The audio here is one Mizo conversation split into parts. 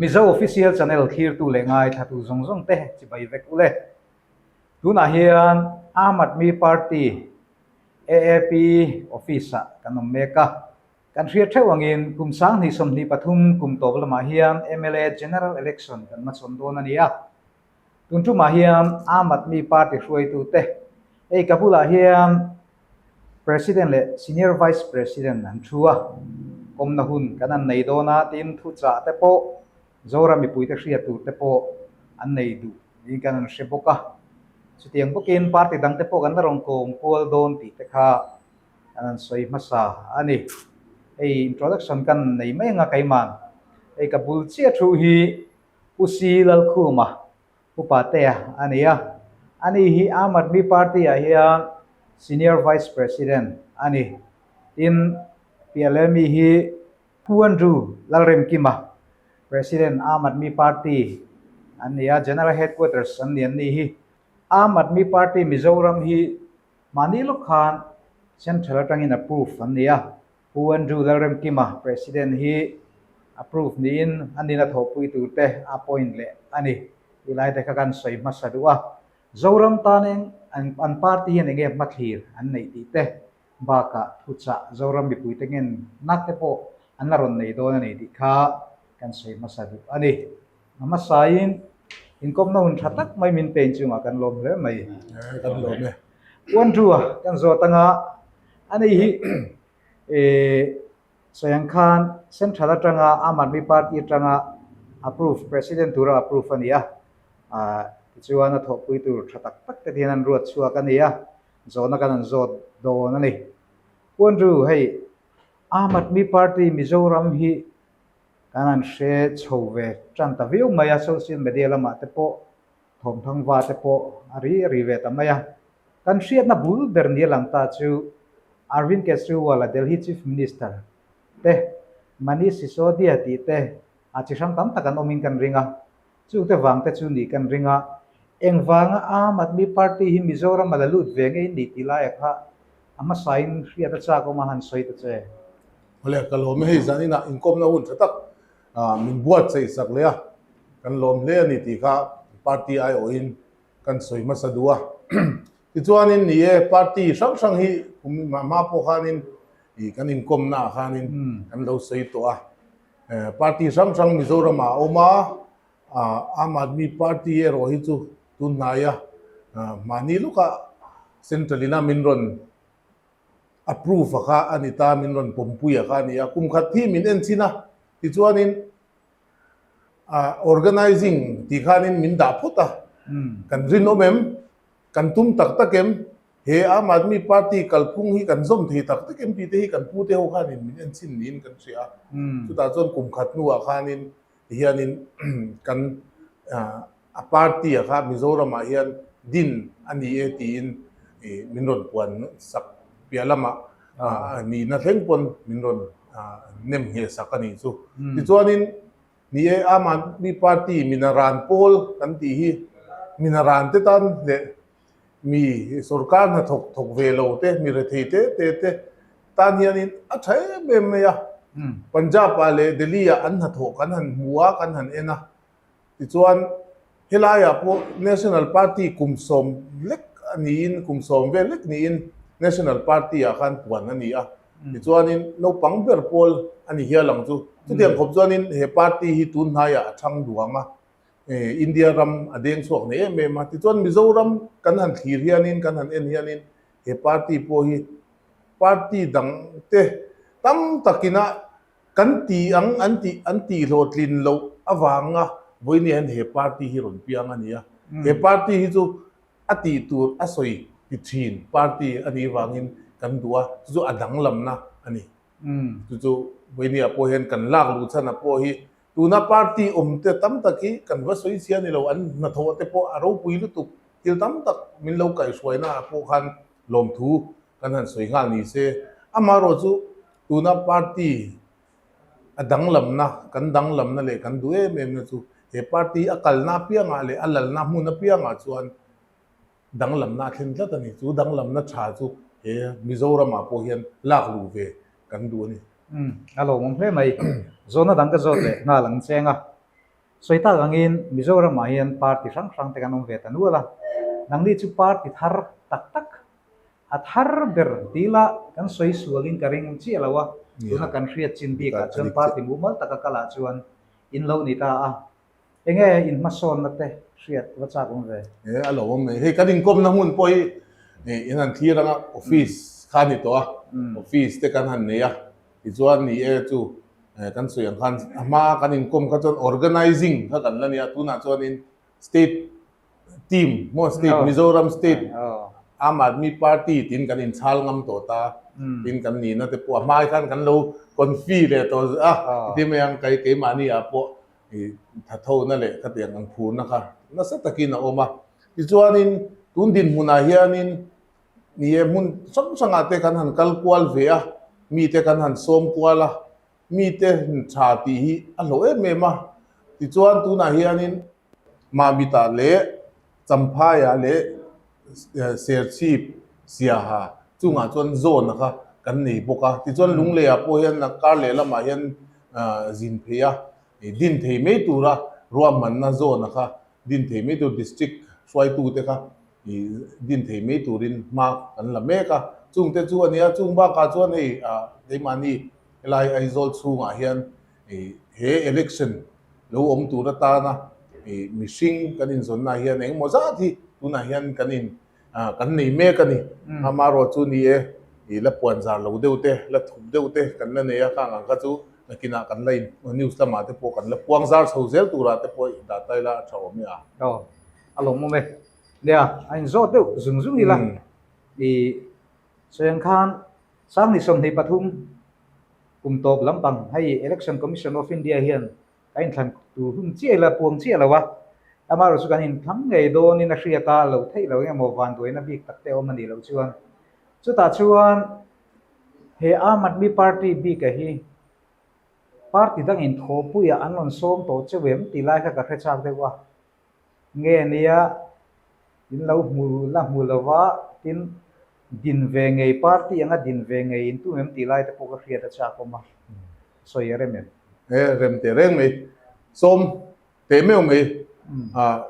Mizo Official Channel thlirtu leh ngaithlatu zawng zawng te chibai vek ule. Tunah hian Aam Aadmi Party, AAP, Office ah kan awm mek a. Kan hriat theuh angin kum 2023 kum tawp lamah hian mla General Election kan hmachhawn dawn a ni a. Tun tumah hian Aam Aadmi Party hruaitute hei ka bulah hian President leh Senior Vice President an thu a, kawmna hun kan an nei dawn a tin thuchah te pawh Zoram mipuite hriat tur te pawh an nei duh niin kan an hre bawk a. Chutiang bawkin party dang te pawh kan la rawn kawm kual dawn tih te kha kan an sawi hmasa a ni. Hei introduction kan nei mai anga keimah hei ka bul chiah thu hi Pu Si Lalkhuma, Pu Patea a ni a. Ani hi Aam Aadmi Party-ah hian Senior Vice President a ni. Tin, Pialemi hi Pu Andrew Lalremkima, President Aam Aadmi Party an ni a, General Headquarters an ni an ni hi. Aam Aadmi Party Mizoram hi mahni lawk khan Central atangin approve an ni a. Pu Andrew Lalremkima, President hi approve niin a nina thawhpui tur te a appoint leh a ni tih lai te kha kan sawi hmasa duh a. Zoram tan eng an party hian enge hmathlir an neih tih te bakah thuchah Zoram mipuite ngen na te pawh an la rawn nei dawn a ni tih kha kan sawi hmasa duh a ni. A hmasain inkawmna hun tha tak mai min pen chungah kan lawm hle mai. Kan lawm e. Pu Andrew-a kan zawt anga a nei hi sawi ang khan Central atanga Aam Aadmi Party atanga approve President tura approve a ni a. Tichuan a thawhpui tur tha tak tak te hian an ruat chhuak a ni a, zawhna kan an zawt dawn a ni. Pu Andrew hei Aam Aadmi Party Mizoram hi Kan han hre chho ve tan ta viau mai a, social media lamah te pawh thawmthang va te pawh a ri a ri ve ta mai a. Kan hriatna bul ber ni a lang ta chu Arvind Kejriwal a Delhi Chief Minister te, Manish Sisodia tih te a chi hrang tam tak an awmin kan ring a, chungte vang te chu nih kan ring a. Engvanga Aam Aadmi Party hi Mizoram a la lut ve ngei ni tih laia kha a hmasain hriat a chak awm a han sawi ta che. Awle, ka lawm e hei zaninah inkawmna hun tha tak min buatsaih sak leh a, kan lawm hle a ni tih kha party aiawhin kan sawi hmasa duh a. Tichuanin ni e, party hrang hrang hi kum hma pawh khanin kan inkawmna ah khanin kan lo sawi tawh a. Party hrang hrang Mizoramah a awm a, Aam Aadmi Party erawh hi chu tunhnaia mahni lawkah Central ina min rawn approve a kha a ni ta, min rawn pawmpui a kha a ni a, kum khat hi min en chin a, tichuanin ah organizing tih khanin min dah phawt a, kan rinawm em, kan tum tak tak em, he Aam Aadmi Party kalphung hi kan zawm thei tak tak em tih te hi kan pute ho khanin min en chin niin kan hria a, chutah chuan kum khat hnuah khanin tihianin kan ah A party a kha Mizoramah hian din a ni e tiin min rawn puan sak piah lamah nihna thleng pawn min rawn nem ngheh sak a nih chu. Tichuanin ni e Aam Aadmi Party Minaran pawl kan tih hi Minaran te tan leh mi sorkar hnathawk thawk ve lo te, mi rethei te te te tan hianin a tha em em mai a. Punjab-ah leh Delhi-ah an hnathawh kan han hmu a, kan han en a. Tichuan, helaiah pawh National Party kum 10 lek a niin, kum 10 vel lek niin National Party-ah khan puan a ni a. Tichuanin naupang ber pawl a ni hial ang chu. Chutiang khawp chuanin he party hi tun hnaiah a thang duang a, India ram a deng chhuak nei em em a. Tichuan Mizoram kan han thlir hianin, kan han en hianin he party pawh hi party dang te tam takina Kan ti ang an tih an tih hlawhtlin loh avanga vawiin hian he party hi rawn piang a ni a. He party hi chu a tih tur a sawi ti thin party a nih vangin kan duh a, chu chu a danglamna a ni. Chu chu vawiin ah pawh hian kan lak luh chhan ah pawh hi tuna party awm te tam tak hi kan va sawi chhia ni lo, an hnathawh te pawh a ropui lutuk thil tam tak min lo kaihhruaina ah pawh khan lawmthu kan han sawi nghal ni se. Amaherawh chu Tuna party a danglamna, kan danglamna leh kan duh em em na chu he party a kalna apiangah leh a lalna hmun apiangah chuan danglamna a thlen tlat a ni. Chu danglamna tha chu he Mizoramah pawh hian lak luh ve kan duh a ni. Umm, a lawmawm hle mai. Zawhna dang ka zawt leh nghal ang cheng a. Sawi tak angin Mizoramah hian party hrang hrang te kan awm ve ta nual a, nangni chu party thar tak tak, a thar ber ti ila kan sawi sualin ka ring chiah lo a, tuna kan hriat chin bikah chuan party mumal taka kalah chuan in lo ni ta a. Enge in hmasawnna te hriat va chak awm ve? E, a lo awm mai. Hei kan inkawmna hmun pawh hi in han thlir anga office kha a ni tawh a, office te kan han nei a, tichuan ni e chu kan sawi ang khan a hma kan inkawm kha chuan organizing kha kan la nia, tunah chuanin state team maw state Mizoram state Aam Aadmi Party tiin kan inchhal ngam tawh ta tin kan nihna te pawh a hma khan kan lo confi leh tawh a, ti mai ang keimahni ah pawh I thathona leh khatiang ang phurna kha nasa takin a awm a. Tichuanin tun dinhmunah hianin ni e hmun hrang hrangah te kan han kal kual ve a, mite kan han sawm kual a, mite tha tih hi a hlawh em em a. Tichuan tunah hianin Mahmitah leh Champhaiah leh Serchhip Siaha chungah chuan zone kha kan nei bawk a. Tichuan Lungleiah pawh hian kar leh lamah hian zin phei a, din thei mai tura ruahmanna zone kha din thei mai tur district hruaitute kha din thei mai turin hma kan la mek a. Chungte chu a nia, chung bakah chuan hei keimahni helai Aizawl chhungah hian he election lo awm tur atana mihring kan inzawnna hian engemaw zat hi tunah hian kan in kan nei mek a ni. Amaherawh chu ni e, i la puan zar lo deuh te, la thup deuh te kan la nei a, khang ang kha chu nakinah kan la in news lamah te pawh kan la puang zar chho zel turah te pawh dah ta ila a tha awm e a. Aw, a lawmawm e. Nia, a inzawt deuh zung zung ila i sawi ang khan Sangni 23 kum tawp lampang hei Election Commission of India hian kan inthlan tur hun chiah ila puang chiah lo a, amaherawhchu kan inthlang ngei dawnin a hriat a, lo theih lo engemaw vanduaina bik tak te awm a nih loh chuan chutah chuan he Aam Aadmi Party bika hi party dangin thawhpuiah an rawn sawm tawh cheu em tih lai kha ka hre chak deuh a. Nge nia in lo hmu la hmu lova tin din ve ngei party anga din ve ngei in tum em tih lai te pawh ka hriat a chak awm a, sawi a rem em? E rem teh reng mai, sawm teh meuh mai a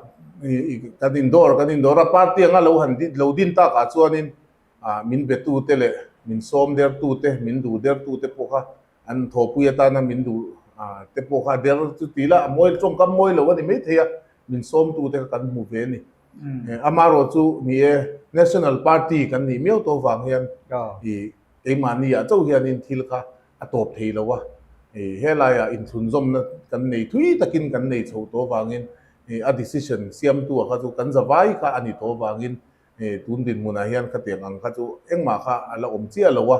kan indawr kan indawr a party anga lo han lo din tak ah chuanin min be tu te leh min sawm der tu te min duh der tu te pawh kha An thawhpui atana min duh te pawh kha der chu ti ila a mawi tawngkam mawi lo a ni maithei a, min sawmtu te kha kan hmu ve a ni. Amaherawh chu ni e, National Party kan nih miau tawh vang hian i keimahni ah chauh hianin thil kha a tawp thei lo a, helaiah inthlunzawmna kan nei thui takin kan nei chho tawh vangin a decision siamtu ah kha chu kan zavai kha a ni tawh vangin tun dinhmunah hian khatiang ang kha chu engmah kha a la awm chiah lo a.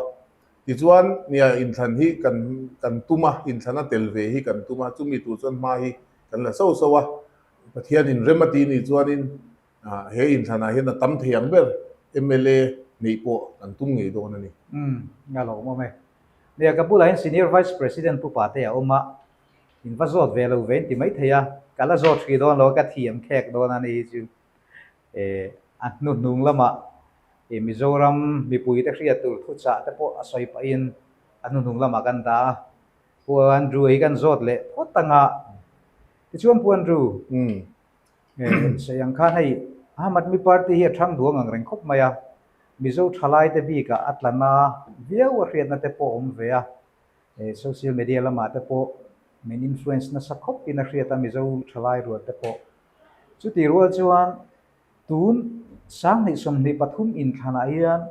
Tichuan, nia inthlan hi kan kan tum a, inthlana tel ve hi kan tum a, chumi tur chuan hma hi kan la sauh sauh a. Pathianin rem a tih nih chuanin he inthlanah hian a tam thei ang ber mla neih pawh kan tum ngei dawn a ni. Umm, a lo awm awm e. Nia, ka bulah hian Senior Vice President Pu Pate a awm a, in va zawt ve lo ve in ti maithei a, ka la zawt hrih dawn lo a, ka thiam khek dawn a ni hi chu. Eh, a hnuhnung lamah ih Mizoram mipuite hriat tur thuchah te pawh a sawi pahin a hnuhnung lamah kan dah a. Pu Andrew hi kan zawt leh phawt ang a. Tichuan Pu Andrew, eh, sawi ang khan hei Aam Aadmi Party hi a thang duang ang reng khawp mai a. Mizo thalaite bikah a tla na viau a hriatna te pawh a awm ve a. Eh, social media lamah te pawh min influence nasa khawpin a hriat a Mizo thalai rual te pawh. Chutih rual chuan tun 2023 inthlanah hian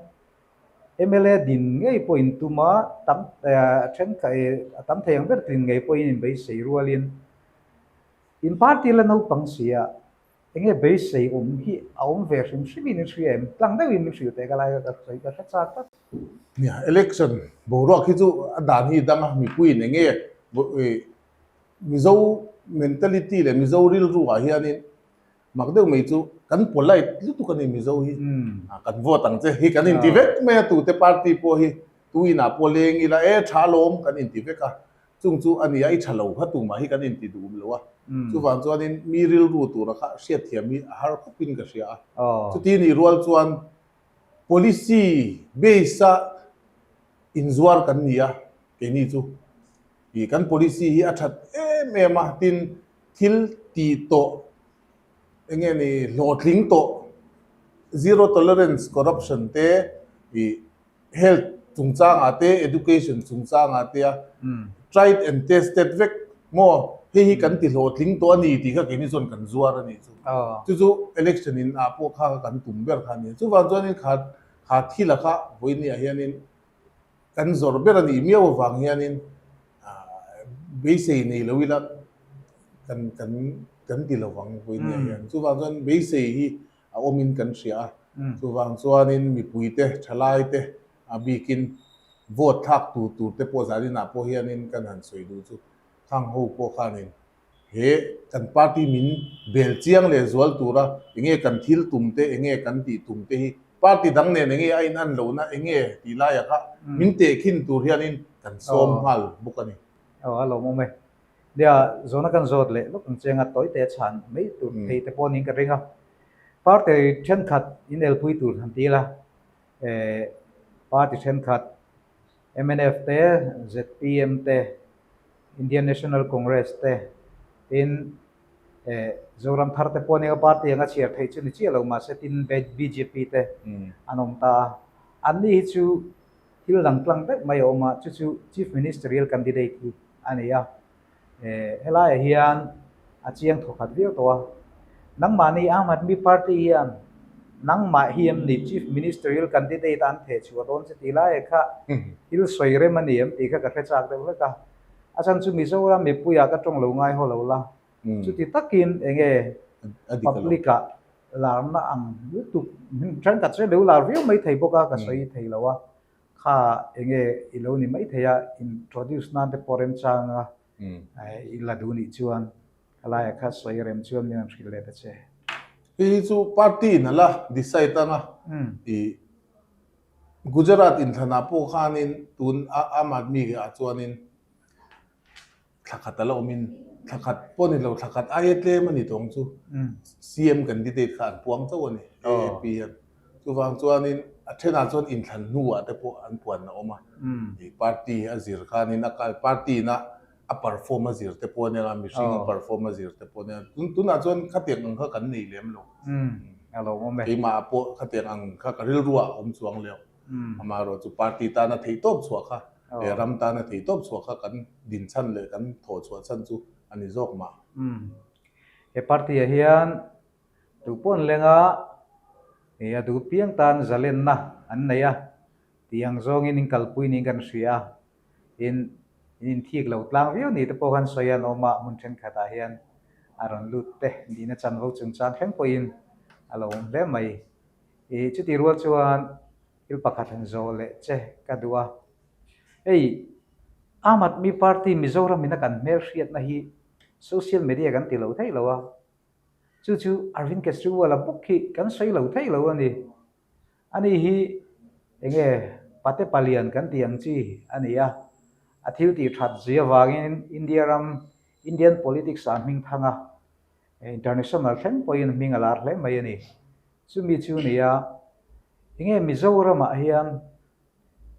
mla din ngei pawhin tuma tam thenkhat a tam thei ang ber tlin ngei pawhin inbeisei rualin in party la naupang sia enge beisei awm hi a awm ve hrim hrimin in hria em? Tlang deuhin min hrilh teh ka lai ka sawi ka hre chak tlat. Nia, election boruak hi chu a dan hi dang a, mipuiin enge Mizo mentality leh Mizo rilru ah hianin mak deuh mai chu kan polite lutuk a ni Mizo hi. Kan vote ang che hi kan inti vek mai a tute party pawh hi tu inah pawh leng ila e tha alawm kan inti vek a chung chu a nia i tha lo kha tumah hi kan inti duh lo a chuvang chuanin mi rilru tura kha hriatthiam hi a har khawpin ka hria a chuti nih rual chuan policy base a inzuar kan ni a keini chu. Ih kan policy hi a that em em a, tin thil tih tawh eng nge ni hlawhtling tawh zero tolerance corruption te ih health chungchangah te education chungchangah te a tried and tested vek maw hei hi kan ti hlawhtling tawh a ni tih kha keini chuan kan zuar a nih chu. Chu chu election in ah pawh kha kan tum ber kha a ni. Chuvang chuanin kha kha thil a kha vawiin ah hianin kan zawrh ber a nih miau avang hianin beisei nei lo ila kan kan kan ti lovang vawiin ah hian. Chuvang chuan beisei hi a awmin kan hria a, chuvang chuanin mipuite, thalaite a bikin vote thlak tur tur te pawh zaninah pawh hianin kan han sawi duh chu khang ho pawh khanin he kan party min bel chiang leh zual tura enge kan thil tum te, enge kan tih tum te hi party dang nen enge a inan lohna enge tih laiah kha min tehkhin tur hianin kan sawm nghal bawk a ni. Aw a lawmawm e. Nia, zawhna kan zawt leh lawk ang cheng a, tawi te chhan mai tur thei te pawh niin ka ring a. Party thenkhat inelpui tur han ti ila, eh, party thenkhat mnf te, zpm te, Indian National Congress te, tin, eh, Zoram Thar te pawh nia party anga chhiar theih chu ni chiah lo mahse tin bjp te an awm ta a. Anni hi chu Thil dang tlang deuh mai a awm a, chu chu Chief Ministerial Candidate hi a ni a. Helaiah hian a chiang thawkhat viau tawh a. Nangmahni Aam Aadmi Party hian nangmah hi em ni Chief Ministerial Candidate a an theh chhuah dawn che tih laiah kha thil sawi rem a ni em tih kha ka hre chak deuh hlek a. A chhan chu Mizoram mipuiah ka tawng lo ngai haw lo la. Chuti takin enge public-ah Larna ang lutuk thenkhat chu lo lar viau mai thei bawk a, ka sawi thei lo a, kha enge i lo ni mai thei a, introduce nan te pawh remchang a i la duh nih chuan khalaiah kha sawi rem chuan min rawn hrilh leh ta che. Hei hi chu party in a la decide ang a, i Gujarat inthlanah pawh khanin tun Aam Aadmi ah chuanin Thla khat a la awmin thla khat pawh ni lo, thla khat aia tlem a ni tawng chu CM candidate kha an puang chauh a ni, AAP hian. Chuvang chuanin a thenah chuan inthlan hnuah te pawh an puan a awm a, party a zir khanin a kal, party ina a perform a zir te pawh a nia, mihring a perform a zir te pawh a nia. Tunah chuan khatiang ang kha kan nei lem lo. Keimah pawh khatiang ang kha ka rilruah a awm chuang leh. Amaherawhchu party tana theihtawp chhuah kha leh ram tana theihtawp chhuah kha kan din chhan leh kan thawh chhuah chhan chu a ni zawk mah. He party-ah hian duhpawn lenga ih a duh piang tan zalenna an nei a, tih ang zawngin in kalpui niin kan hria a, in in inthik lo tlang viau ni te pawh khan sawi an awm a, hmun thenkhatah hian a rawn lut te nihna chanvo chungchang thleng pawhin a lo awm hle mai. Ih chutih rual chuan thil pakhat han zawh leh che ka duh a. Hei Aam Aadmi Party Mizoram ina kan hmelhriatna hi social media kan ti lo thei lo a. Chu chu Arvind Kejriwal-a bawk hi kan sawi lo thei lo a ni. Ani hi enge pate palian kan tih ang chi a ni a. A thil tih that zui avangin India ram Indian politics ah hming thang a. International thleng pawhin hming a lar hle mai a ni. Chumi chu ni a, enge Mizoramah hian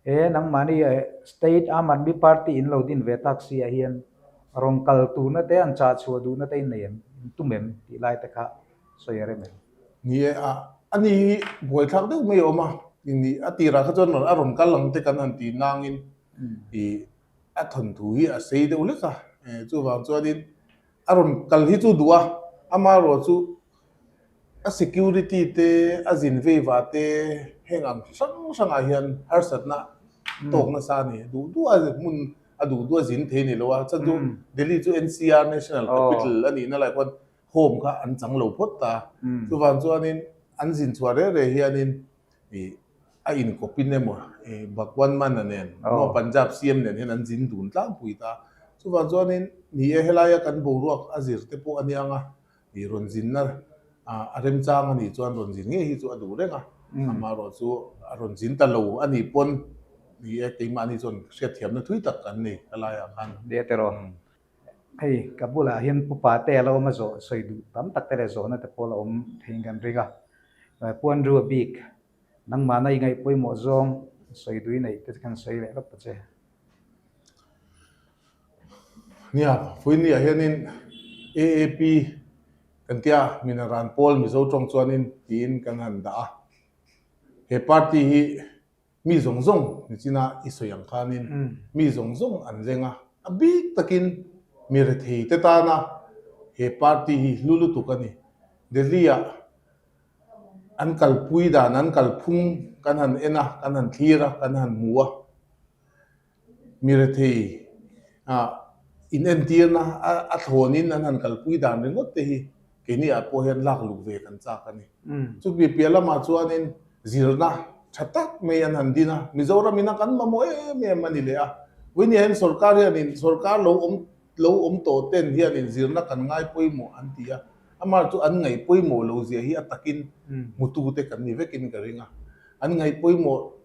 he nangmahni State Aam Aadmi Party in lo din ve tak si ah hian rawn kal turna te an chah chhuah duhna te in nei em, in tum em tih lai te kha sawi a rem em? Ni e, a ani hi buaithlak deuh mai a awm a, ni a tirah kha chuan a rawn kal ang te kan han ti nangin i a thawnthu hi a sei deuh hlek a, chuvang chuanin A rawn kal hi chu duh a, amaherawh chu a security te, a zin veiva te heng ang hrang hrangah hian harsatna tawk nasa a ni. Duh duh a hmun a duh duh a zin thei ni lo a, chuan chu Delhi chu NCR National Capital a nihna lai khuan home kha an chang lo phawt ta. Chuvang chuanin an zin chhuah reh reh hianin ih a inkawpin emaw ih Bhagwan Mann-a nen emaw Punjab CM nen hian an zin dun tlangpui ta. Chuvang chuanin ni e helaia kan boruak a zir te pawh a niang a, ih rawn zinna a remchang a nih chuan rawn zin ngei hi chu a duh reng a, amaherawh chu a rawn zin ta lo a nih pawn ni e keimahni chuan hriatthiamna thui tak kan nei helaiah khan. Nia tiraw. Hei ka bulah hian Pu Pate a lo awm a zawh sawi duh tam tak te leh zawhna te pawh la awm theiin kan ring a. Puanru a bik nangmahna i ngaih pawimawh zawng sawi duh i neih te khan sawi leh lawk ta che. Nia, Fuinia hianin AAP. Kan tia Minaran Pawl Mizo tawng chuanin tiin kan han dah a. He party hi mi zawng zawng nichina i sawi ang khanin mi zawng zawng an leng a, a bik takin mi rethei te tana he party hi hlu lutuk a ni. Delhi-ah an kalpui dan, an kalphung kan han en a, kan han thlir a, kan han hmu a. Mi rethei inentirna a thlawnin an han kalpui dan ringawt te hi keini ah pawh hian lak luh ve kan chak a ni. Chumi piah lamah chuanin zirna tha tak mai an han din a, Mizoram ina kan mamawh em em a ni leh a. Vawinia hian sorkar hianin sorkar lo awm lo awm tawh ten hianin zirna kan ngai pawimawh an ti a, amah chu an ngaih pawimawh lo zia hi a takin hmutute kan ni vekin ka ring a. An ngaih pawimawh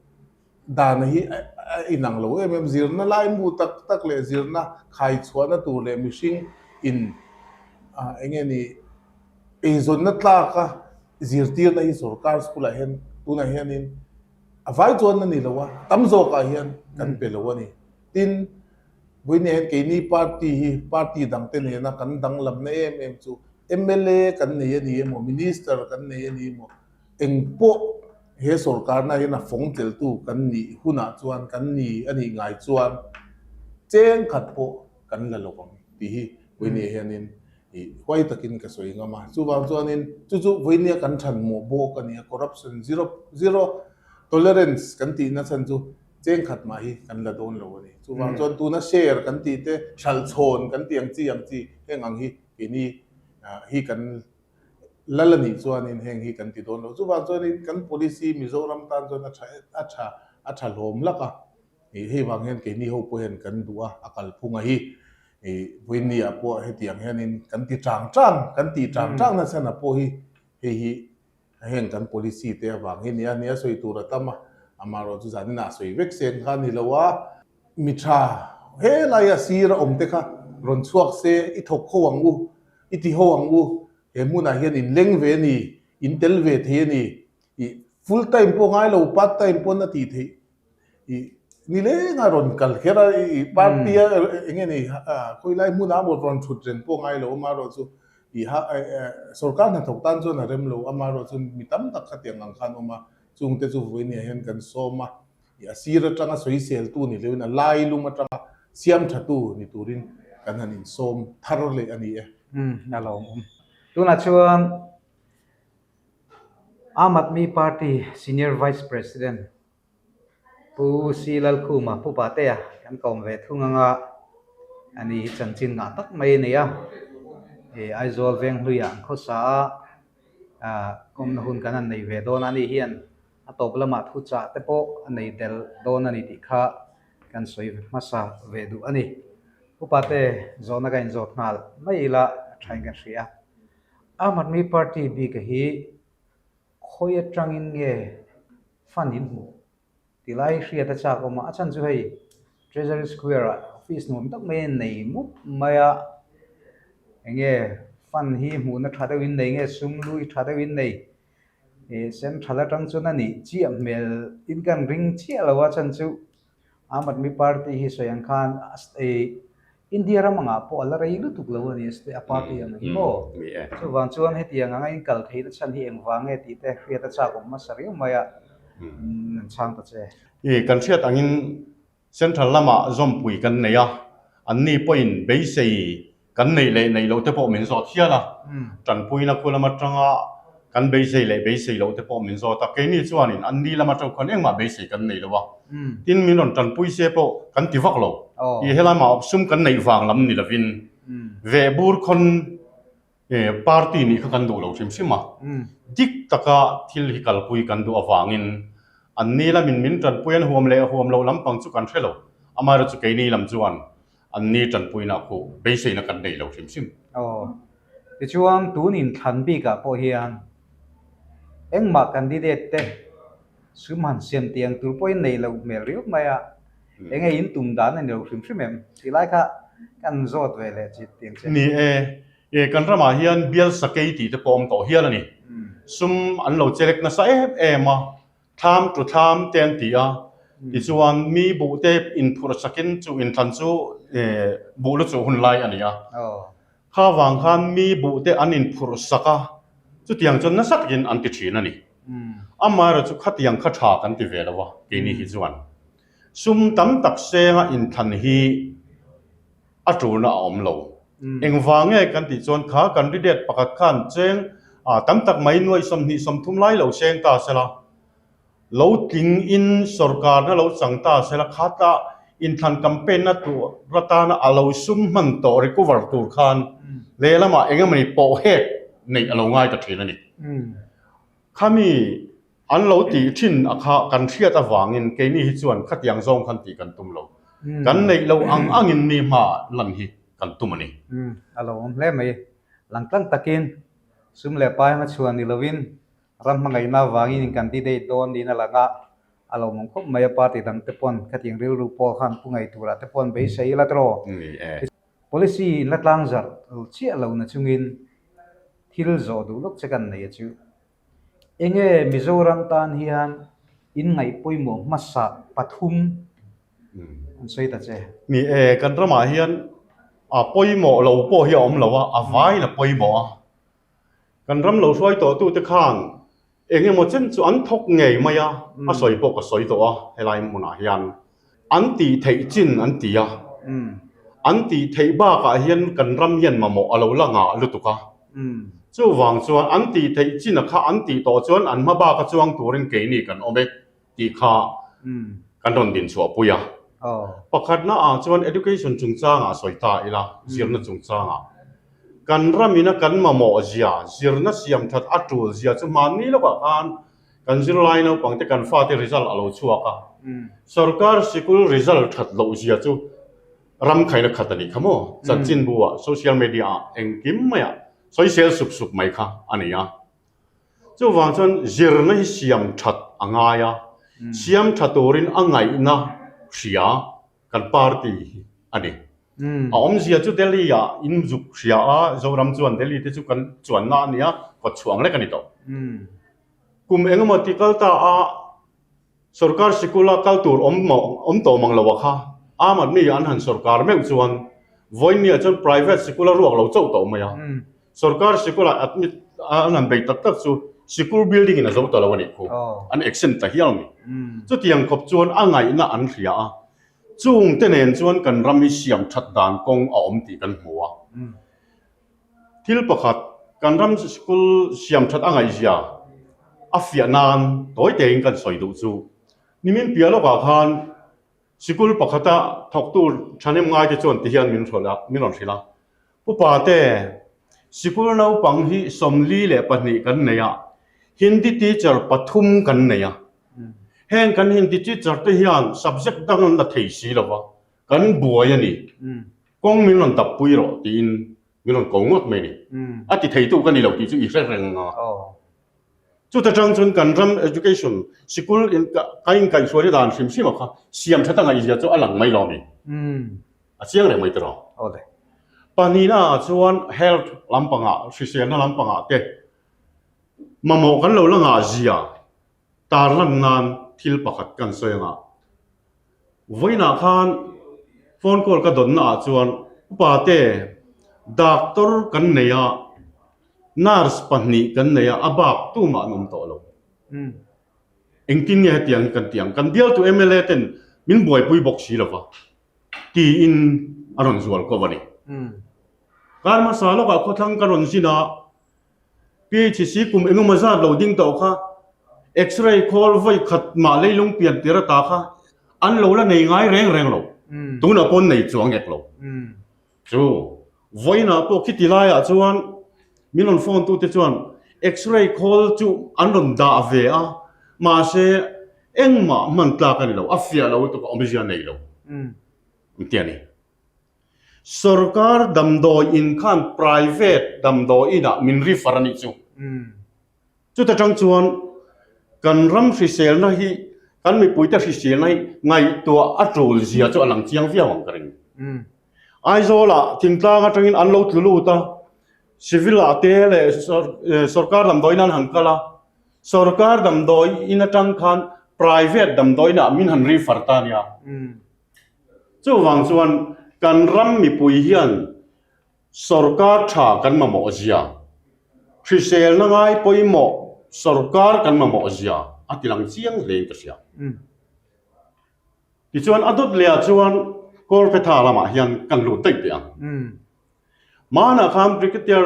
Dan hi a inang lo em em, zirna laimu tak tak leh zirna khai chhuahna tur leh mihring in eng nge ni eizawnna tlaka zirtirna hi sorkar school ah hian tunah hianin a vai chuan a ni lo a, tam zawkah hian kan pe lo a ni. Tin, vawiin hian keini party hi party dangte nena kan danglamna em em chu mla kan nei a ni emaw minister kan nei a ni emaw Eng pawh he sorkarna hian a fawng tleltu kan nih hunah chuan kan ni a nih ngai chuan cheng khat pawh kan la lo ang tih hi Vawinia hianin ih huai takin ka sawi ngam a. Chuvang chuanin chu chu Vawinia kan than mawh bawk a ni a, corruption zero zero tolerance kan tihna chhan chu cheng khat mah hi kan la dawn lo a ni. Chuvang chuan tuna share kan tih te, hralhchhawn kan tih ang chi ang chi heng ang hi keini hi kan Lal a nih chuanin heng hi kan ti dawn lo. Chuvang chuanin kan policy Mizoram tan chuan a tha a tha a tha hlawm lak a. Ih hei vang hian keini ho pawh hian kan duh a, a kalphunga hi ih vawiinni ah pawh hetiang hianin kan ti chang chang kan tih chang chang nasa na pawh hi hei hi heng kan policy te avang hi nia nia sawi tur a tam a, amaherawhchu chu zaninah sawi vek seng kha a ni lo a. Mi tha helaia sir a awm te kha rawn chhuak se i thawk ho ang u. I ti ho ang u, he hmunah hian in leng ve a ni, in tel ve thei a ni, ih full time pawh ngai lo, part time pawn a tih theih, ih ni lenga rawn kal kher a, ih party a eng nge ni khawi lai hmunah emaw rawn thut reng pawh ngai lo amaherawh chu ih ha sorkar hnathawk tan chuan a rem lo amaherawh chu mi tam tak khatiang ang khan awm a, chungte chu vawinia hian kan sawm a. A sir atanga sawiseltu ni loin a lai lum atanga siam thatu ni turin kan han insawm thar leh a ni e. Umm, a lawmawm. Tunah chuan Aam Aadmi Party Senior Vice President Pu Si Lalkhuma, Pu Patea kan kawm ve thung anga a ni hi chanchin ngah tak mai a nei a. Aizawl Venghluiah an khawsa a, kawmna hun kan han nei ve dawn a, ani hian A tawp lamah thu chah te pawh a nei tel dawn a ni tih kha kan sawi hmasa ve duh a ni. Upa te zawhna ka inzawt nghal mai ila a thain kan hria. Aam Aadmi Party bika hi khawi atangin nge fund in hmuh ti lai hriat a chak awm a, a chhan chu hei Treasury Square ah office nuam tak mai a nei mup mai a, enge fund hi hmuhna tha deuhin nei nge sum lui tha deuhin nei He central atang chuan a nih chiah hmel in kan ring chiah lo a chhan chu Aam Aadmi Party hi sawi ang khan India ram angah pawh a la rei lutuk lo a ni a party ang hi maw? Chuvang chuan hetiang anga in kal theihna chhan hi engvang nge tih te hriat a chak awm hmasa riau mai a, an chhang ta che. Kan hriat angin Central lamah zawmpui kan nei a, anni pawhin beisei kan neih leh neih loh te pawh min zawt hial a, tanpuina khu lam atanga kan beisei leh beisei loh te pawh min zawt a, keini chuanin anni lam atang khuan engmah beisei kan nei lo a, tin min rawn tanpui se pawh kan ti vak lo, i helai mah sum kan neih vang lam ni lovin vehbur khawn Party nih kha kan duh lo hrim hrim a, dik taka thil hi kalpui kan duh avangin anni lamin min tanpui an huam leh huam loh lampang chu kan hre lo, amaherawhchu chu keini lam chuan anni tanpuina khu beiseina kan nei lo hrim hrim. Aw, tichuan tun inthlan bikah pawh hian engmah candidate te sum han siam tiang tur pawhin nei loh hmel riau mai a, enge in tum dan a ni lo hrim hrim em? Tih lai kha kan zawt ve leh chi tiang che. Ni e, e kan ramah hian bial sakei tih te pawh awm tawh hial a ni. Sum an lo chelek nasa em em a, thlam tu thlam te an ti a, tichuan mi buh te inphurh sakin chu inthlan chu e buh lu chuh hun lai a ni a. Kha vang khan mi buh te an inphurh sak a, chutiang chuan nasa takin an ti thin a ni. Amaherawhchu khatiang kha tha kan ti ve lo a, keini hi chuan sum tam tak senga inthlan hi a tulna a awm lo. Engvang nge kan tih chuan kha candidate pakhat khan cheng tam tak mai nuaih 20 30 lai lo seng ta sela, Lo tling in sorkarna lo chang ta sela khata inthlan campaign na tur atana a lo sum hman tawh recover tur khan lehlamah eng emawni pawh hek neih a lo ngai ta thin a ni. Khami an lo tih thin a kha kan hriat avangin keini hi chuan khatiang zawng khan tih kan tum lo. Kan neih lo ang angin mi hma lan hi kan tum a ni. A lo awm hle mai. Langtlang takin sum leh pai hmachhuan ni lovin Ram hmangaihna avangin in candidate dawn niin a lang a, a lo mawng khawp mai a, party dang te pawn khatiang rilru pawh khan pu ngei turah te pawn beisei ila tawh. Ni e. Policy in la tlang zarh chiah lo na chungin thil zawh duh lawk che kan nei a chu. Enge Mizoram tan hian in ngaih pawimawh hmasa pathum an sawi ta che. Ni e, kan ramah hian a pawimawh lo pawh hi a awm lo a, a vaiin a pawimawh a. Kan ram lo hruai tawhtute khan eng emaw chen chu an thawk ngei mai a, a sawi pawh ka sawi tawh a helai hmunah hian an tih theih chin an ti a, an tih theih bakah hian kan ram hian mamawh a lo la ngah lutuk a, chuvang chuan an tih theih chin a kha an tih tawh chuan an hma baka chuang turin keini kan awm e tih kha kan rawn din chhuah pui a. Pakhatna ah chuan education chungchangah sawi ta ila, zirna chungchangah. Kan ramina kan mamawh zia, zirna siam that a tul zia chu hmanni lawkah khan kan zirlai naupangte kan fate result a lo chhuak a. Sorkar sikul result that loh zia chu ram khaina khat a nih kha maw? Chanchinbu ah, social media ah engkim maiah sawisel sup sup mai kha a ni a. Chuvang chuan zirna hi siam that a ngai a, siam tha turin a ngaihna hria kan party hi a ni. A awmzia chu Delhi ah in zuk hria a, Zoram chuan Delhi te chu kan chuanna a nia, kawt chhuang lek a ni tawh. Kum engemaw ti kal ta a, Sorkar sikula kal tur awm awm tawh mang lo a kha, Aam Aadmi an han sorkar meuh chuan vawinia chuan private sikula ruak lo chauh tawh mai a. Sorkar sikula admit an han bei tak tak chu sikul building in a zo ta lo a nih khu, an exempt ta hial a ni. Chutiang khawp chuan a ngaihna an hria a, chung te nen chuan kan ram hi siam that dan kawng a awm tih kan hmu a. Thil pakhat, kan ram school siam that a ngaihzia a fiah nan tawi tein kan sawi duh chu nimin piah lawkah khan sikul pakhata thawktu thahnem ngaite chuan ti hian min hrawlh a, min rawn hrilh a, Pupa te, sikul naupang hi 42 kan nei a, Hindi teacher pathum kan nei a, heng kan Hindi teacher te hian subject dang an la thei si lo va, kan buai a ni. Kawng min rawn dap pui rawh tiin min rawn ko ngawt mai a ni. A ti theitu ka ni lo tih chu i hre reng a. Chuta tang chuan kan ram education sikul in ka inkaihhruaina dan hrim hrim a kha siam that a ngaihzia chu a lang mai lo a ni. A chiang reng mai tiraw. Pahnihna ah chuan health lampangah hriselna lampangah te mamawh kan lo la ngah zia tarlan nan thil pakhat kan sawi anga vawiinah khan phone call ka dawnna ah chuan upa te doctor kan nei a nurse pahnih kan nei a a bak tumah an awm tawh lo engtin nge hetiang hi kan tih ang kan bialtu M_L_A ten min buaipui bawk si lova tiin a rawn zual kawp a ni kar hmasa lawkah khawthlang ka rawn zin a. PHC kum engemaw zat lo ding tawh kha X-ray khawl vawi khat mah leilung pian tir ata kha an lo la nei ngai reng reng lo. Tunah pawh an nei chuang ek lo. Chu vawiinah pawh khiti laiah chuan min rawn phone tute chuan X-ray khawl chu an rawn dah ve a, mahse engmah hman tlak a ni lo, a fiah lo lutuk a awmzia a nei lo an ti a ni. Sorkar damdawi in khan private damdawi inah min refer a nih chu. Chuta tang chuan kan ram hriselna hi, kan mipuite hriselna hi ngaihtuah a tul zia chu a lang chiang viau ang ka ring. Aizawlah thingtlang atangin an lo tlu lut a, civil ah te leh sorkar damdawi in an han kal a, sorkar damdawi in atang khan private damdawi inah min han refer ta a nia. Chuvang chuan kan ram mipui hian Sorkar tha kan mamawh zia, hriselna ngai pawimawh sorkar kan mamawh zia a ti lang chiang hlein ka hria. Tichuan a dawt leh ah chuan Kawlphetha lamah hian kan lut daih teh ang. Hmanah khan Brigadier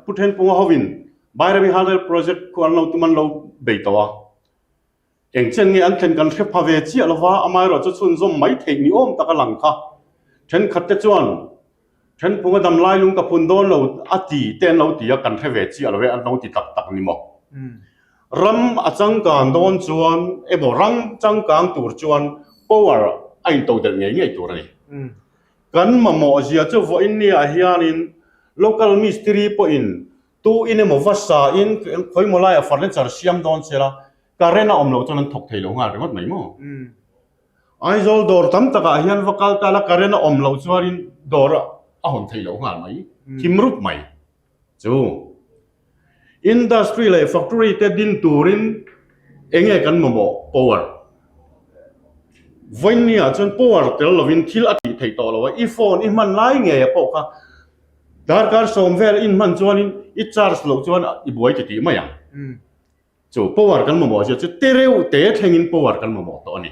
Pu Thenpunga hovin Bairabi Hydel Project khu an lo tum an lo bei tawh a. Eng chen nge an thlen kan hre pha ve chiah lova, amaherawh chu chhunzawm mai theih ni awm tak a lang kha. Thenkhat te chuan Thenphunga dam lai lung ka phun dawn lo a ti te an lo ti a, kan hre ve chiah lo e, an lo ti tak tak ni maw. Ram a changkang dawn chuan emaw ram changkang tur chuan power a intodelh ngei ngei tur a ni. Kan mamawh zia chu vawiin niah hianin local mistiri pawhin tu in emaw va sa in khawimaw laiah furniture siam dawn se la, current a awm loh chuan an thawk thei lo nghal ringawt mai maw? Aizawl dawr tam takah hian va kal ta la current a awm loh chuanin dawr a hawn thei lo nghal mai, thim rup mai chu. Industry leh factory te din turin enge kan mamawh power? Vawinia chuan power tel lovin thil a tih theih tawh lo a, i phone i hman lai ngei a pawh kha darkar sawm vel i inhman chuanin i charge loh chuan i buai ti tih mai ang. Chu power kan mamawh zia chu te reuh te thlengin power kan mamawh tawh a ni.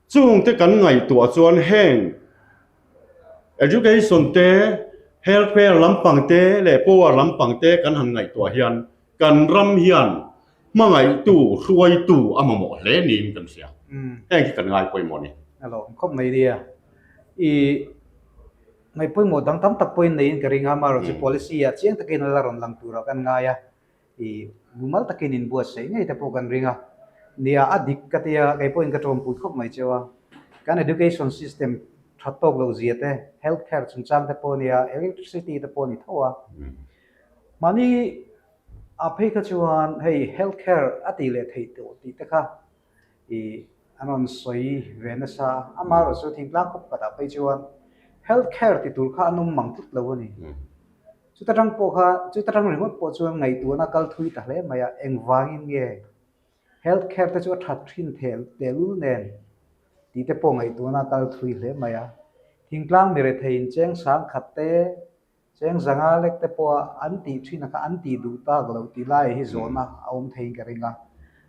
Chungte kan ngaihtuah chuan heng education te, health care lampang te leh power lampang te kan han ngaihtuah hian kan ram hian hmangaihtu, hruaitu a mamawh hle niin kan hria. Heng hi kan ngai pawimawh a ni. A lawm khawp mai nia. I ngaih pawimawh dang tam tak pawhin neiin ka ring a, amaherawhchu policy ah chiang takin a la rawn lang turah kan ngai a. I mumal takin inbuatsaih ngei te pawh kan ring a. Nia, a dik ka tia, kei pawhin ka tawmpui khawp mai cheu a. Kan education system that tawk loh zia te, health care chungchang te pawh nia, electricity te pawh a ni tho a. Mahni ah phei kha chuan hei health care a tih leh theih tawh tih te kha i an rawn sawi ve nasa a. Amaherawhchu thingtlang khawp khatah phei chuan health care ti tur kha an awm mang tlat lo a ni. Chuta tang pawh kha, chuta tang ringawt pawh chuan ngaihtuahna kal thui ta hle mai a, engvangin nge health care te chu a that thin thel tehlul nen tih te pawh ngaihtuahna kal thui hle mai a. Thingtlang mi retheiin cheng sang khat te, cheng zanga lek te pawha an tih thin a kha an tih duh tak loh tih lai hi zawhna a awm theiin ka ring a.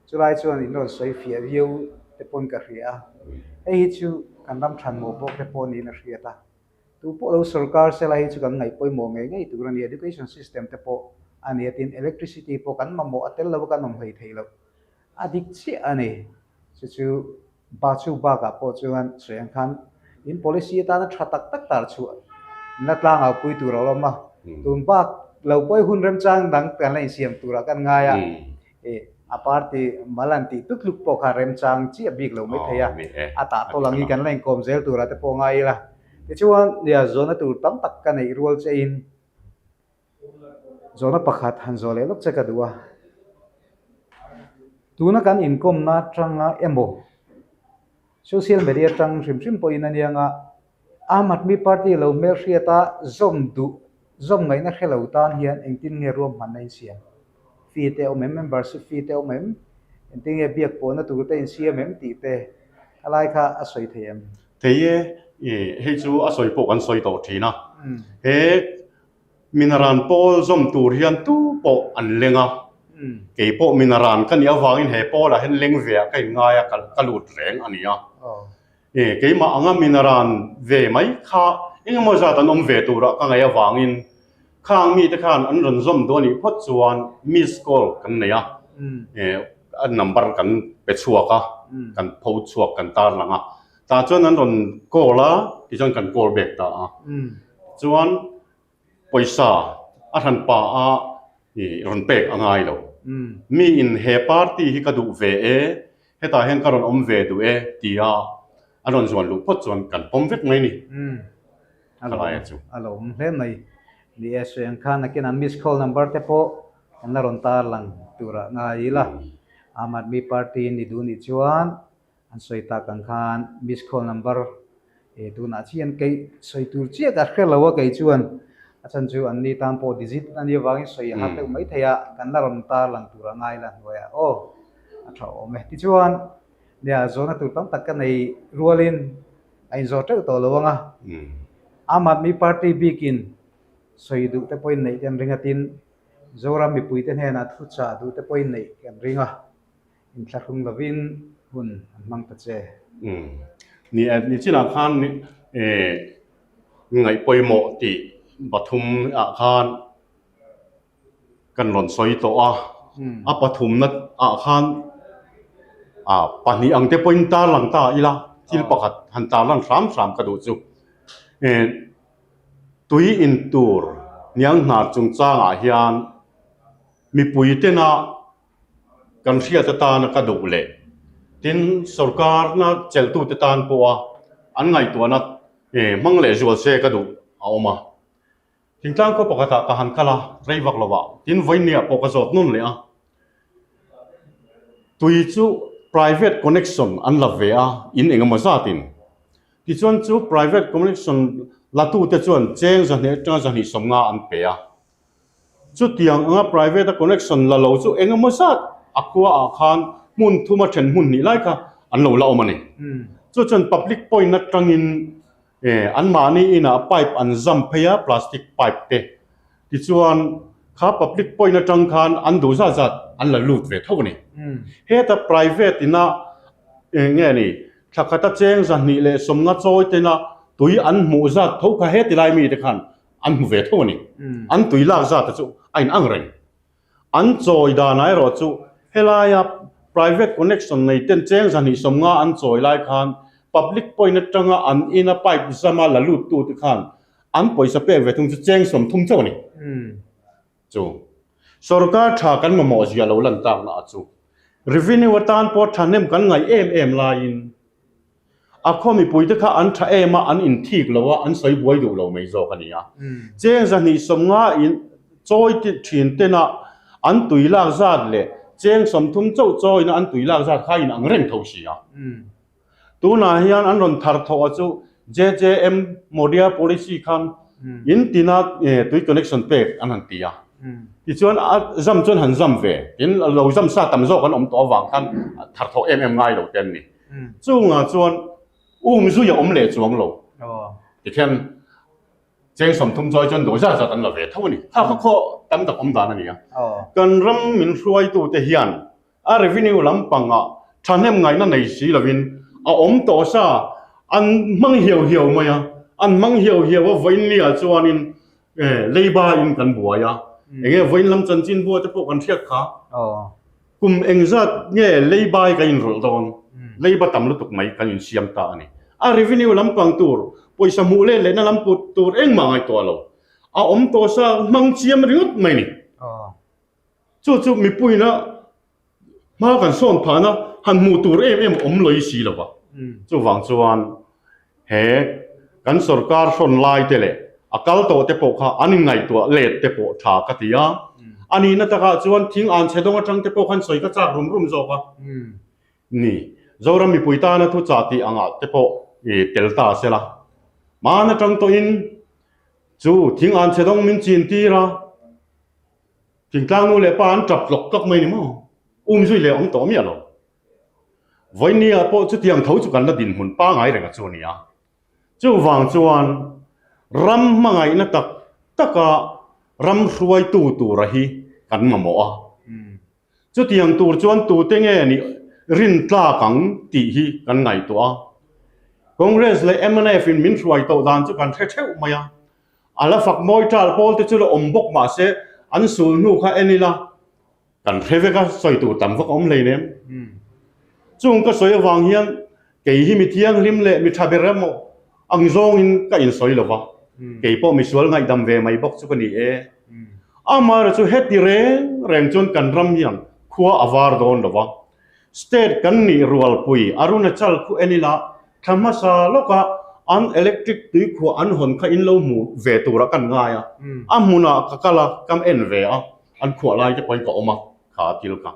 Chulai chuan in rawn sawi fiah viau te pawn ka hria a, hei hi chu kan ram thanmawh bawk te pawh niin a hriat a. Tu pawh lo sorkar sela hi chu kan ngaih pawimawh ngei ngei tur a ni. Education system te pawh a ni a, tin electricity pawh kan mamawh a tel lo a kan awm hlei thei lo. A dik chiah a ni. Chu chu ba chu bakah pawh chuan sawi ang khan in policy atana tha tak tak tar chhuah na tlangau pui tur a awm a. Tun bak lo pawh i hun remchang dang kan la insiam turah kan ngai a. A party mal an tih tlut tluk pawh kha remchang chiah bik lo mai thei a, a tah tawlh ang hi kan la inkawm zel turah te pawh ngai ila. Tichuan, nia zawhna tur tam tak ka neih rual chein zawhna pakhat han zawh leh lawk che ka duh a. Tuna kan inkawmna atanga emaw social media atang hrim hrim pawhin a nia nga Aam Aadmi Party lo hmelhriata zawm duh, zawm ngaihna hre lo tan hian engtin nge ruahmanna insiam? Fee te awm em? Membership fee te awm em? Engtin nge biak pawhna tur te insiam em tih te a lai kha a sawi thei em? Thei e, i hei chu a sawi pawh kan sawi tawh thin a. He Minaran pawl zawm tur hian tu pawh an leng a, kei pawh Minaran ka nih avangin he pawlah hian leng ve ah ka inngai a, ka lut reng a ni a. E, keimah anga minaran ve mai kha engemaw zat an awm ve turah ka ngaih avangin khang mite khan an rawn zawm duh a nih phawt chuan miss call kan nei a, e, a number kan pe chhuak a, kan pho chhuak kan tar lang a, tah chuan an rawn call a, tichuan kan call back ta a, chuan Pawisa a hran pa a i rawn pek a ngai lo. Mi in he party hi ka duh ve e, hetah hian ka rawn awm ve duh e tia a rawn zuan luh phawt chuan kan pawm vek mai ni. Ka lai a chu. A lo awm hle mai. Ni e, sawi ang khan nakin an miss call number te pawh kan la rawn tar lang turah ngai ila. Aam Aadmi Party ni duh nih chuan An sawi tak ang khan miss call number eh tunah chian kei sawi tur chiah ka hre lo a kei chuan a chhan chu an ni tan pawh digit a nih avangin sawi a har deuh mai thei a kan la rawn tar lang tur a ngai la hnuaiah aw a tha awm e. Tichuan nia zawhna tur tam tak ka nei rualin a inzawh teuh tawh lo ang a. Aam Aadmi Party bikin sawi duh te pawhin neih kan ring a, tin, Zoram mipuite hnenah thuchah duh te pawhin neih kan ring a, inthlahrung lovin hun an hmang ta che. Umm. Ni e, ni chinah khan ngaih pawimawh tih pathum ah khan Kan rawn sawi tawh a, a pathumna ah khan ah pahnih ang te pawhin tarlang ta ila thil pakhat han tarlan hram hram ka duh chu. Eh tui in tur hniang hnar chungchangah hian mipui tena kan hriat atana ka duh leh tin sorkarna chelhtute tan pawha an ngaihtuahna eh hmang leh zual se ka duh a awm a. Thingtlang khaw pakhatah ka han kal a, rei vak lovah tin vawinia pawh ka zawt nawn leh a. Tui chu private connection an la ve a, in eng emaw zatin. Tichuan chu private connection latute chuan cheng zahnih atanga zahnih sawmnga an pe a. Chutiang anga private a connection la lo chu eng emaw zat a khuaah khan hmun thuma then hmun hnih lai kha an lo la awm a ni. Chu chuan public point atangin E, anmahni inah pipe an zam phei a, plastic pipe te. Tichuan, kha public point atang khan an duh zat zat an la lut ve tho a ni. Heta private ina eng nge ni, thla khata cheng zahnih leh sawmnga chawi tena tui an hmuh zat tho kha heti lai mite khan an hmu ve tho a ni. An tui lak zat te chu a inang reng. An chawi danah erawh chu helaia private connection nei ten cheng zahnih sawmnga an chawi lai khan public point atanga an ina pipe zama la lut tu te khan an pawisa pek ve thung chu cheng 30 chauh a ni. Chu sorkar tha kan mamawh zia lo lan takna a chu revenue atan pawh thahnem kan ngaih em em laiin A khaw mipuite kha an tha em a, an inthik lo a, an sawi buai duh lo mai zawk a ni a. Cheng zahnih 50 in chawi thin tena an tui lak zat leh cheng 30 chauh chawina an tui lak zat kha a inang reng tho si a. Tunah hian an rawn thar thawh a chu JJM Modia policy khan in tina tui connection pek an han ti a. Tichuan a zam chuan han zam ve, tin lo zam sa tam zawk an awm tawh avang khan thar thawh em em ngai lo te an ni. Chungah chuan um zui a awm leh chuang lo. Tikhian cheng 30 chawi chuan dawh zat zat an la ve tho a ni. Kha kha khaw tam tak awm dan a ni a. Kan ram min hruaitute hian a revenue lampangah thahnem ngaihna nei si lovin a awm tawh sa an hmang hiau hiau mai a. An hmang hiau hiau a vawiinliah chuanin leiba in kan buai a. Enge vawiin lam chanchinbua te pawh kan hriat kha. Kum engzat nge leibai kan inrawlh dawn? Leiba tam lutuk mai kan insiam ta a ni. A revenue lampang tur, pawisa hmuh let lehna lam put tur engmah ngaihtuah lo. A awm tawh sa hmang chiam ringawt mai ni. Chu chu mipuina hma kan sawn phahna han hmuh tur em em awm lawih si lo va. Chuvang chuan He kan sorkar hrawn lai te leh a kal tawh te pawh kha an inngaihtuah let te pawh tha ka ti a. A nihna takah chuan thing an chhe dawng atang te pawh khan sawi ka chak rum rum zawk a ni. Zoram mipui tana thuchah tih angah te pawh i tel ta se la. Hman atang tawhin chu thing an chhe dawng min chin tir a, thingtlang nu leh pa an tap tlawk tlawk mai ni maw? Um zui leh awm tawh miah lo. Vawinia pawh chutiang tho chu kan la dinhmun pangai reng a chu a ni a. Chuvang chuan ram hmangaihna tak taka ram hruaitu tura hi kan mamawh a. Chutiang tur chuan tute nge nih rintlak ang tih hi kan ngaihtuah a. Congress leh mnf in min hruai tawh dan chu kan hre theuh mai a. A la fak mawi ṭal pawl te chu la awm bawk mah se an sul hnu kha en ila. Kan hre vek a, sawi tur tam vak a awm hleinem. Chung ka sawi avang hian kei hi mi thianghlim leh mi tha ber emaw ang zawngin ka insawi lo va, kei pawh misual ngaihdam ve mai bawk chu ka ni e. Amaherawhchu heti reng reng chuan kan ram hian khua a var dawn lo va, state kan nih rualpui Arunachal khu en ila thla hmasa lawka an electric tuikhuah an hawn kha in lo hmu ve turah kan ngai a, a hmunah ka kal a, ka en ve a. An khuah lai te pawhin ka awm a, kha thil kha.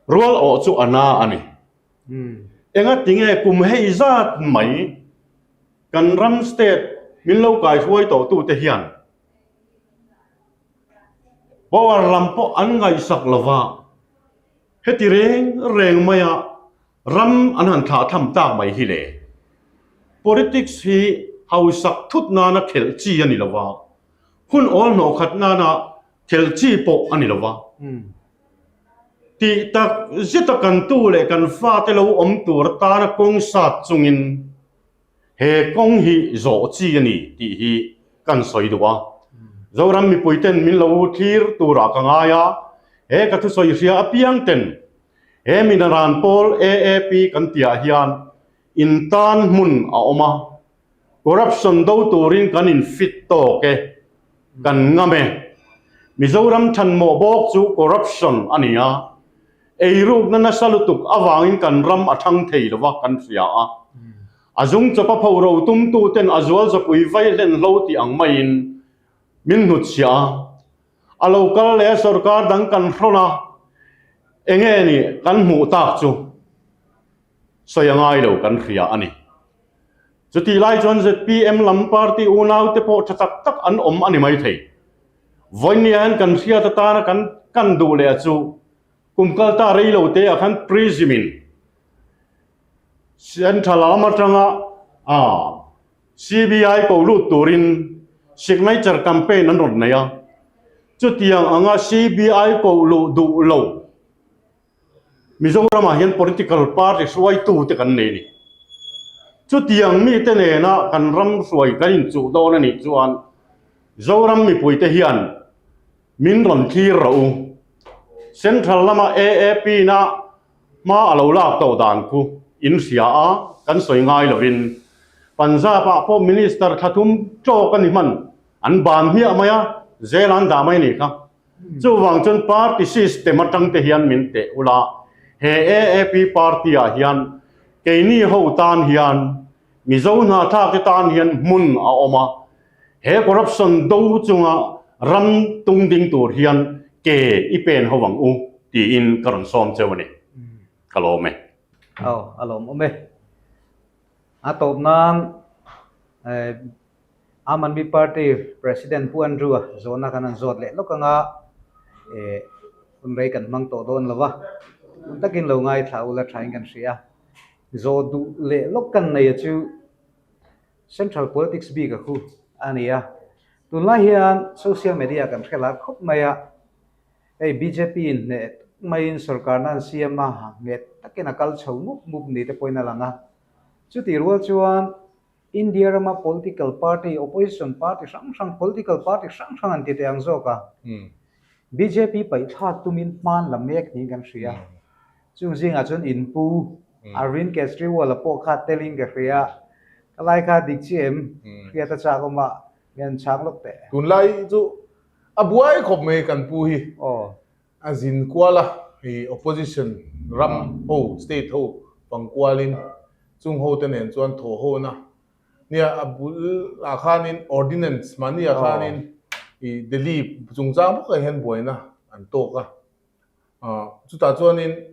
Rual awh chu a na a ni. Enga tinge kum hei zat mai kan ram state min lo kai hruai tawh tu te hian power lam pawh an ngaihsak lo va, heti reng reng maia ram an han thlah tham tak mai hi le. Politics hi. hausak thut nana khelh chi a ni lo va, hun awl hnawh khat nana khelh chi pawh a ni lo va. Tih tak zeta kan tu leh kan fate lo awm tur atana kawng sat chungin he kawng hi zawh chi a ni tih hi kan sawi duh a. Zoram mipuiten min lo thlir turah ka ngai a, he ka thusawi hria apiang ten he minaran pawl AAP kan tihah hian in tan hmun a awm a, corruption do turin kan in fit tawk e, kan ngam e. Mizoram thanmawh bawk chu corruption a ni a, eirukna nasa lutuk avangin kan ram a thang thei lova kan hria a. A zung chawpa pho ro tumtu ten a zual zapui vai hlen hlo tih ang maiin min hnutchhiah a. A lo kal leh a sorkar dang kan hrawn a, enge ni kan hmuh tak chu sawi a ngai lo kan hria a ni. Chutih lai chuan zpm lam party unaute pawh tha tak tak an awm a ni maithei. Vawinia hian kan hriat atana kan kan duh leh a chu kum kal ta rei lo te ah khan Prism in Central lam atanga CBI ko lut turin signature campaign an rawn nei a. Chutiang anga CBI ko luh duh lo Mizoramah hian political party hruaitute kan nei a ni. Chutiang mite nena kan ram hruai kan inchuh dawn a nih chuan Zoram mipuite hian min rawn thlir rawh u. Central lama AAP na hma a lo lak tawh dan khu in hria a, kan sawi ngai lovin Punjab-ah pawh minister thla thum tawk a ni hman, an ban hmiah mai a, zel an dah mai a nih kha. Chuvang chuan party system atang te hian min teh ula, he AAP party ah hian keini ho tan hian Mizo hnahthlak te tan hian hmun a awm a, he corruption do chunga ram tung ding tur hian ke i pen ho ang u tiin ka rawn sawm cheu a ni. Ka lawm e. Aw, a lawmawm e. A tawp nan Aam Aadmi Party President Pu Andrew-a zawhna kan han zawt leh lawk anga eh hun rei kan hmang tawh dawn lo va, hun takin lo ngaithla ula thain kan hria. Zawh duh leh lawk kan nei a chu Central Politics bik a khu a ni a, tunlai hian social media kan hre lar khawp mai a, hei bjp in hneh tak maiin sorkarna an siam a, nghet takin a kal chho mup mup ni te pawhin a lang a, chutih rual chuan India rama political party, opposition party hrang hrang, political party hrang hrang an ti teh ang zawk a. Bjp paihthlak tumin hman la mek niin kan hria. Chung zingah chuan inpu Arvind Kejriwal-a pawh kha telin ka hria. Ka lai kha dik chiah em? Hriat a chak awm a, mi an chhang lawk teh. Tunlai chu a buai khawp mai kan pu hi. A zin kual a, hei opposition ram ho, state ho fang kualin chung ho te nen chuan thawh ho na nia a bul ah khanin ordinance mahni ah khanin ih Delhi chungchang bawkah hian buaina an tawk a, ah chutah chuanin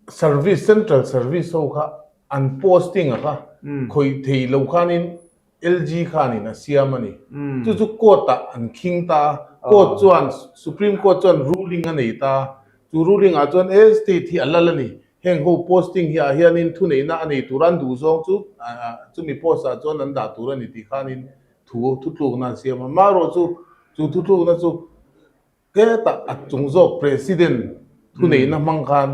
Service, Central Service ho kha an posting a kha khawih thei lo khanin LG khanin a siam a ni. Chu chu court ah an khing ta a, court chuan Supreme Court chuan ruling a nei ta a, chu ruling ah chuan e state hi a lal a ni, heng ho posting hi ah hianin thuneihna a nei tur a an duh zawng chu chumi post ah chuan an dah tur a ni tih khanin thu thutlukna an siam a, amaherawhchu chu thutlukna chu Hetah a chung zawk President thuneihna hmang khan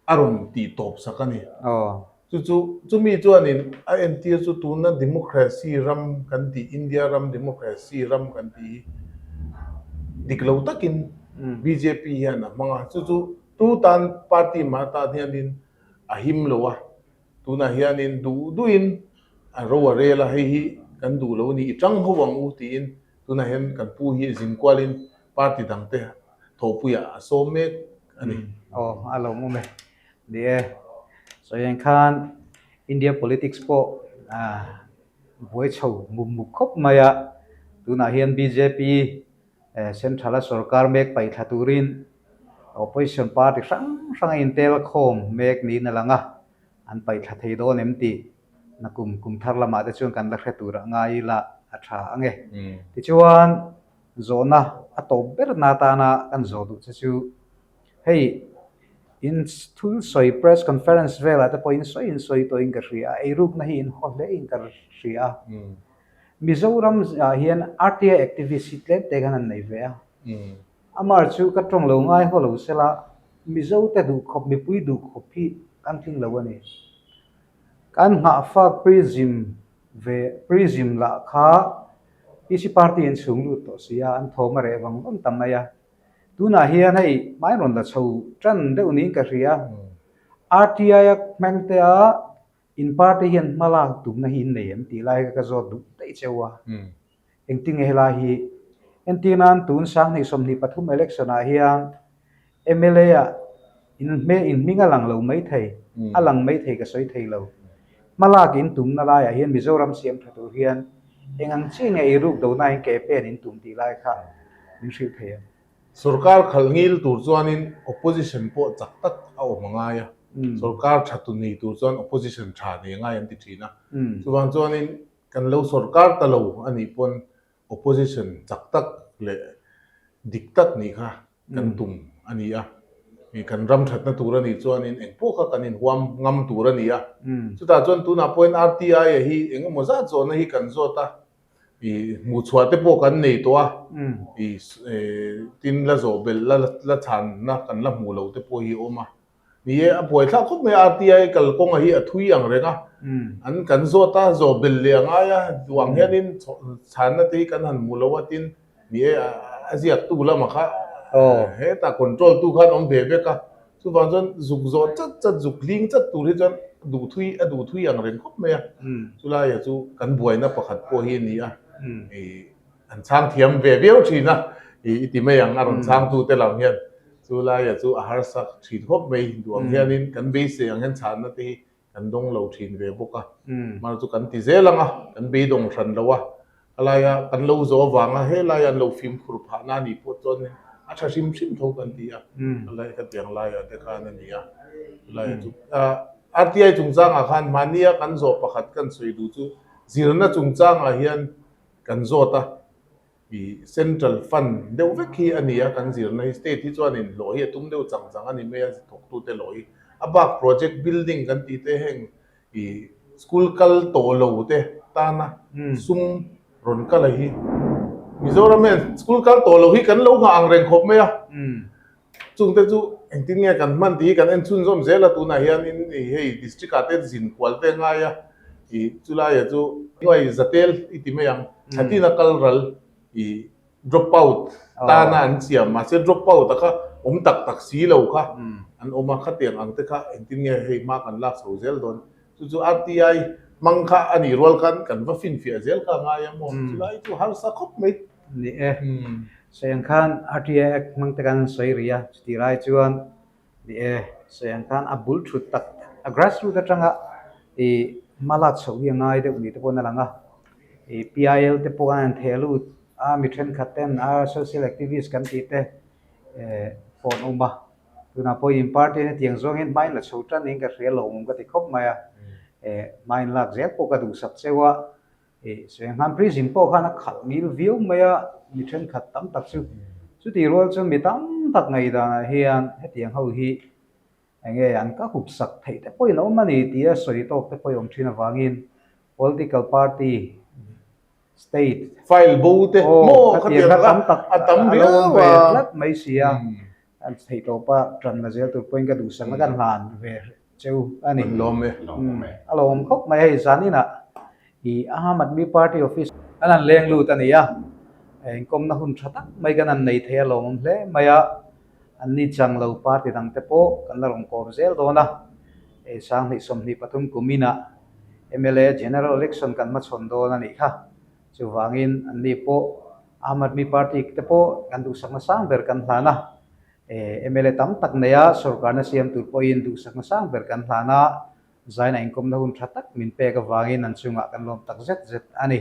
a rawn tih tawp sak a ni. Chu chu chumi chuanin a entir chu tuna democracy ram kan tih, India ram democracy ram kan tih hi dik lo takin bjp hian a hmang a. Chu chu tu tan party mah tan hianin a him lo a, tunah hianin duh duhin a ro a rel a, hei hi kan duh lo a ni, i tang ho ang u tiin Tunah hian kan pu hi zin kualin party dangte thawhpuiah a sawm mek a ni. Aw, a lo awm e. Ni e. Sawi ang khan India politics pawh buai chho mup mup khawp mai a. Tunah hian bjp Central a sorkar mek paihthla turin opposition party hrang hrang a intel khawm mek niin a lang a, an paihthla thei dawn em tih Na kum kum thar lamah te chuan kan la hre tur a ngai ila a tha ang e. Tichuan zawhna a tawp ber na atana kan zawh duh che chu hei in thil sawi press conference velah te pawh in sawi in sawi tawhin ka hria a, eirukna hi in haw hle in ka hria a. Mizoram ah hian RTI activist hi tlem te khan an nei ve a. Amar chu ka tawng lo ngai haw lo sela Mizo te duh khawp mipui duh khawp hi kan tling lo a ni. Kan nghahfak prism ve prism lah kha PC party an chhung lut tawh si a, an thawm a reh vang vang ta mai a. Tunah hian hei hmai rawn la chho tan deuh niin ka hria. RTI a hmang te a in party hian hma lak tumna hi in nei em tih lai kha ka zawt duh daih cheu a. Engtinge helai hi entir nan tun 2023 election ah hian mla ah in hmel in hming a lang lo mai thei, a lang mai thei ka sawi thei lo. Hma lak in tumna laiah hian Mizoram siam tha tur hian eng ang chi nge i ruk dona in ke pen in tum tih lai kha min hrilh thei ang. Sorkar khalh ngil tur chuanin opposition pawh chak tak a awm a ngai a, sorkar tha tu nei tur chuan opposition tha nei a ngai an ti thin a. Chuvang chuanin kan lo sorkar ta lo a nih pawn opposition chak tak leh dik tak nih kha kan tum a ni a. Kan ram thatna tur a nih chuanin eng pawh kha kan inhuam ngam tur a ni a. Chutah chuan tunah pawhin RTI a hi eng emaw zat zawhna hi kan zawt a, hmuhchhuah te pawh kan nei tawh a, tin la zawh belh la la chhanna kan la hmuh loh te pawh hi a awm a. Ni e, a buaithlak khawp mai a, RTI kalkawnga hi a thui ang reng a, an kan zawt a, zawh belh leh a ngai a, duh ang hianin chhanna te hi kan han hmu lo a, tin ni e, a ziaktu lamah kha hetah control tu khan awm ve vek a, chuvang chuan zuk zawh chat chat, zuk hling chat tur hi chuan duh thui a duh thui ang reng khawp mai a, chulaiah chu kan buaina pakhat pawh hi a ni a, An chhang thiam ve viau thin a, i ti mai ang a rawn chhangtute lam hian chu laia chu a harsa thin khawp mai duh ang hianin kan beisei ang hian chhanna te hi kan dawng lo thin ve bawk a, mar chu kan ti zel ang a, kan beidawng hran lo a, a laia kan lo zawh avanga he laia an lo fimkhur phahna a nih pawh chuan a tha hrim hrim tho kan ti a, a lai ka tiang laiah te khan a ni a, chu laia chu RTI chungchangah khan mahnia kan zawh pakhat kan sawi duh chu zirna chungchangah hian Kan zawt a, i central fund deuh vek hi a ni a, kan zirna hi state hi chuanin hlawh hi a tum deuh chang chang a ni mai a, thawktute hlawh hi. A bak project building kan tih te heng i school kal tawh lo te tana sum rawn kal a hi Mizoram hian school kal tawh lo hi kan lo nghah ang reng khawp mai a. Chungte chu engtin nge kan hman tih hi kan en chhunzawm zel a, tunah hianin i hei district ah te zin kual te ngai a, i chulaiah chu hnuai zatel i ti mai ang, thlatin a kal ral i drop out tana an siam mahse drop out a kha awm tak tak si lo kha an awm a, khatiang ang te kha engtin nge hei hma kan lak chho zel dawn, chu chu RTI hmang kha a nih rual khan kan va finfiah zel kha a ngai a maw, chulai chu harsa khawp mai. Ni e. Sawi ang khan RTI Act hmang te khan an sawi rih a, chutih lai chuan ni e, sawi ang khan a bul thut tak a grassroot atanga ih hma lak chhoh hi a ngai deuh ni te pawhin a lang a. Ih PIL te pawh khan an theh lut a, mi thenkhat ten a social activist kan tih te eh pawh an awm a. Tunah pawh in party in hetiang zawngin hma in la chho tan niin ka hria lawmawm ka ti khawp mai a. Eh hma in lak zel pawh ka duhsak cheu a. Ih, Senghan prison pawh khan a khalh ngil viau mai a, mi thenkhat tam tak chu. Chutih rual chuan mi tam tak ngaihdanah hian hetiang ho hi eng nge an ka hup sak theih te pawhin a awm a ni tia sawi tawk te pawh i awm thin avangin political party, state, File bo te aw maw khatiang khatiang kha kha tam tak a tam a lo riau awm ve a. tlat mai si a, an theih tawpa tanna zel tur pawhin ka duhsakna kan hlan ve Cheu a ni. An lawm e. A lawm khawp mai hei zaninah i Aam Aadmi Party office an han leng lut a ni a, inkawmna hun tha tak mai kan han nei thei a lawmawm hle mai a, an ni chang lo party dang te pawh kan la rawn kawm zel dawn a, hei 2023 kuminah mla General Election kan hmachhawn dawn a nih kha, chuvangin an ni pawh Aam Aadmi Party te pawh kan duhsakna sang ber kan hlan a. Mla tam tak neia sorkarna siam tur pawhin duhsakna sang ber kan hlan a, zaina inkawmna hun tha tak min pek avangin an chungah kan lawm tak zet zet a ni.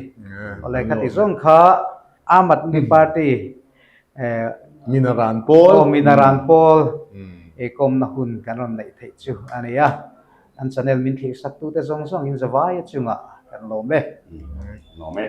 Awle khati zawng kha Aam Aadmi Party Minaran Pawl aw Minaran Pawl inkawmna hun kan rawn neih theih chu a ni a, an channel min thlirhsaktute zawng zawngin zavaia chungah kan lawm e. Lawm e.